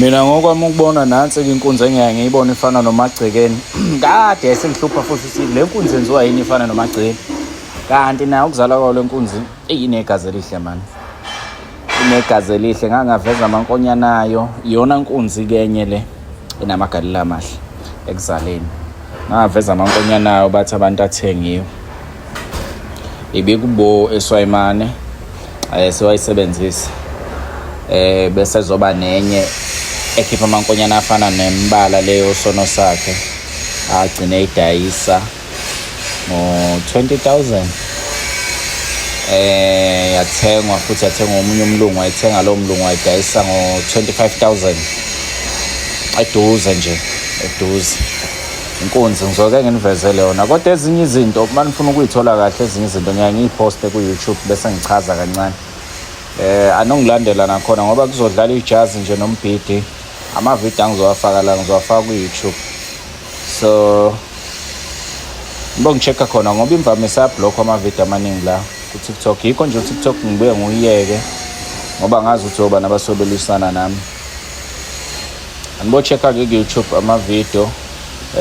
Mina ngokwami ukubona nansi-ke inkunzi engiyaye ngiyibone ifana nomagcekeni. Kade yayisengihlupha futhi ukuthi le nkunzi yenziwa yini ifana nomagcekeni. Kanti nayo ukuzalwa kwayo le nkunzi eyi inegazi elihle mani. Inegazi elihle ngangaveza amankonyana ayo. Iyona nkunzi-ke enye le enamagalelo amahle ekuzaleni. Ngaveza amankonyana ayo bathi abantu athengiwe. Ibikubo eswayimane sewayisebenzisa bese zoba nenye ekhipha amankonyana afana nembala leyo sono sakhe agcine idayisa ngo-20000 yathengwa futhi yathengwa omunye umlungu wayithenga lowo mlungu wayidayisa ngo-25000 eduze nje eduze inkunzi ngizoke nginivezele yona kodwa ezinye izinto uma nifuna ukuyithola kahle ezinye izinto ngiyaye ngiyiphoste ku-youtube bese ngichaza kancane anongilandela nakhona ngoba kuzodlala ijazi nje nombhidi amavidiyo angizowafaka la ngizowafaka ku-youtube so ngibo ngi-check-a khona ngoba imvamisa yabhlokho amavidiyo amaningi la ku-tiktok yikho nje u-tiktok ngibuye ngiwuyeke ngoba ngazi ukuthi obani abasobelisana nami Anibo-check-a-ke ku-YouTube amavidiyo.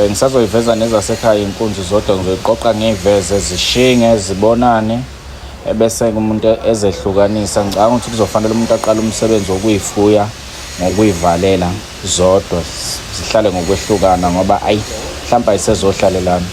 Ngisazoyiveza nezasekhaya iy'nkunzi zodwa ngizoyiqoqa ngiyiveze zishinge zibonane ebese umuntu ezehlukanisa. Ngicabanga ukuthi kuzofanele umuntu aqale umsebenzi wokuyifuya ngokuyivalela zodwa zihlale ngokwehlukana ngoba ayi mhlawumbe ayisezohlalelana.